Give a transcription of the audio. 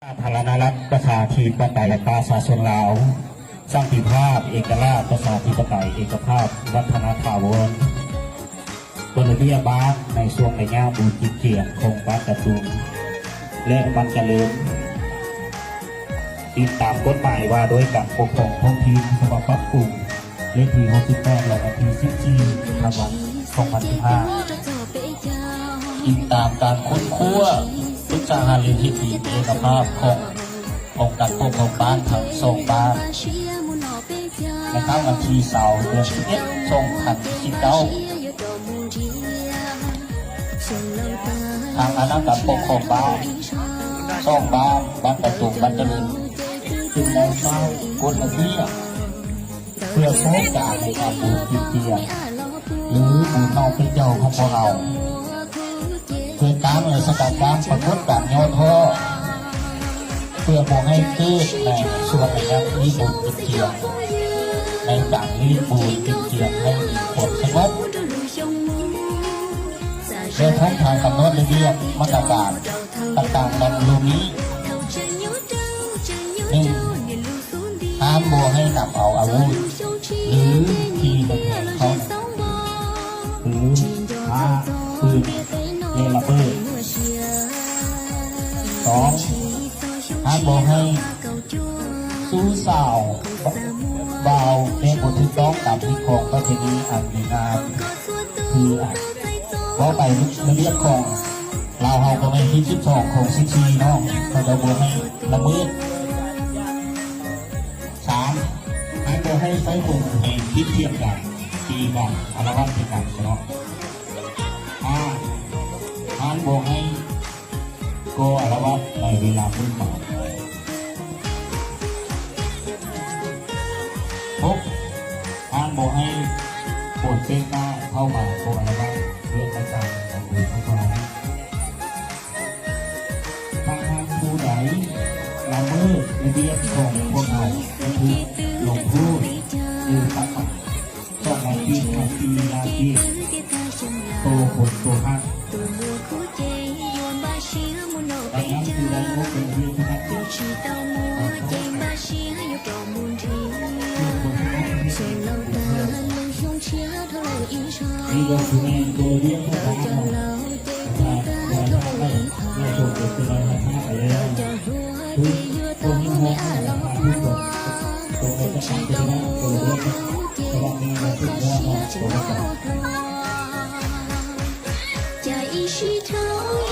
ສາທາລະນະລັດ ປະຊາທິປະໄຕ ປະຊາຊົນລາວ, ສັນຕິພາບ, ເອກະລາດ, ປະຊາທິປະໄຕ, ເອກະພາບ, ວັດທະນະຖາວອນ, ກົດລະບຽບບ້ານໃນຊ່ວງໄລຍະບຸນກິນຈຽງຂອງບ້ານຕາຕຸງ ແລະ ບ້ານຈະເລີນ, ຕິດຕາມກົດໝາຍວ່າດ້ວຍການປົກຄອງທ້ອງຖິ່ນ ສະບັບປັບປຸງ ເລກທີຫົກສິບແປດ ລະວັນທີສິບສີ່ ທັນວາ ສອງພັນສິບຫ້າ. ຕິດຕາມການຄົ້ນຄວ້າ, ປຶກສາຫາລືເຮັດດີເອກະພາບຂອງ ຂອງການປົກຄອງບ້ານທັງສອງບ້ານ ໃນຄ່ຳວັນທີຊາວ ເດືອນສິບເອັດ ສອງພັນສິບເກົ້າ. ທາງອານາການປົກຄອງບ້ານສອງບ້ານ ບ້ານປະຕູ ບ້ານຈະເລີນ ຈຶ່ງໄດ້ສ້າງກົດລະບຽບ ເພື່ອໃຊ້ການໃນງານບຸນກິນຈຽງ ຫຼື ບຸນນ້ອງເປັນເຈົ້າຂອງພວກເຮົາ ເພື່ອຕ້ານ ແລະ ສະກັດກັ້ນປາກົດການຫຍໍ້ທໍ້ ເພື່ອບໍ່ໃຫ້ເກີດໃນຊ່ວງໄລຍະມີບຸນກິນຈຽງ ໃນການມີບຸນກິນຈຽງໃຫ້ມີຄວາມສະຫງົບ ແລະ ພ້ອມທັງກຳນົດລະບຽບມາດຕະການຕ່າງໆ ດັ່ງລຸ່ມນີ້: ໜຶ່ງ ຫ້າມບໍ່ໃຫ້ນຳເອົາອາວຸດ ຫຼື ທີ່ເປັນແຂງເຂົ້າ ປືນ, ພ້າ, ປືນ ແລະ ລະເບີດ. ສອງ ຫ້າມບໍ່ໃຫ້ຊູ້ສາວ, ບ່າວ ແບບບໍ່ຖືກຕ້ອງຕາມຮີດຄອງປະເພນີອັນດີງາມ ຄື ເວົ້າໄປລະບຽບຂອງ ລາວເຮົາກໍແມ່ນຮີດສິບສອງ ຂອງສິບສີ່ເນາະ ເຂົາເຈົ້າບໍ່ໃຫ້ລະເມີດ. ສາມ ໃຫ້ບໍ່ໃຫ້ໃຊ້ຄົນແຮງຜິດທຽບກັນ ຕີກັນ ອາລະວາດໃສ່ກັນເນາະ. ຫ້າ ຫ້າມບໍ່ໃຫ້ກໍ່ອາລະວາດໃນເວລາມືດເມົາ. ຫົກ ຫ້າມບໍ່ໃຫ້ຄົນແປກໜ້າເຂົ້າມາກໍ່ອາລະວາດເລື່ອງຕ່າງໆຂອງເມືອງຂອງເຮົາ. ຖ້າຫາກຜູ້ໃດລະເມີດລະບຽບຂອງພວກເຮົາ ຈະຖືກລົງໂທດຫຼືປັບສອງຮ້ອຍກີບຫາສີ່ລ້ານກີບ ໂຕຄົນໂຕຮັກ. ດັ່ງນັ້ນ ຄືໄດ້ອອກກົດລະບຽບທາງດ້ານ ນີ້ກໍຄືແມ່ນກົດລະບຽບຂອງບ້ານເຮົາ ເວລາເຮົາໄດ້ ໄດ້ຊົມກັນເປັນລາຍທາງໄປແລ້ວ ຄືຄົນທີ່ເຮົາເອົາມາຄືກົດ ຕົກລົງກັບການປະຕິບັດກົດລະບຽບ ແຕ່ວ່າມີລາຍຊື່ເນາະ ຕົກລົງກັນ.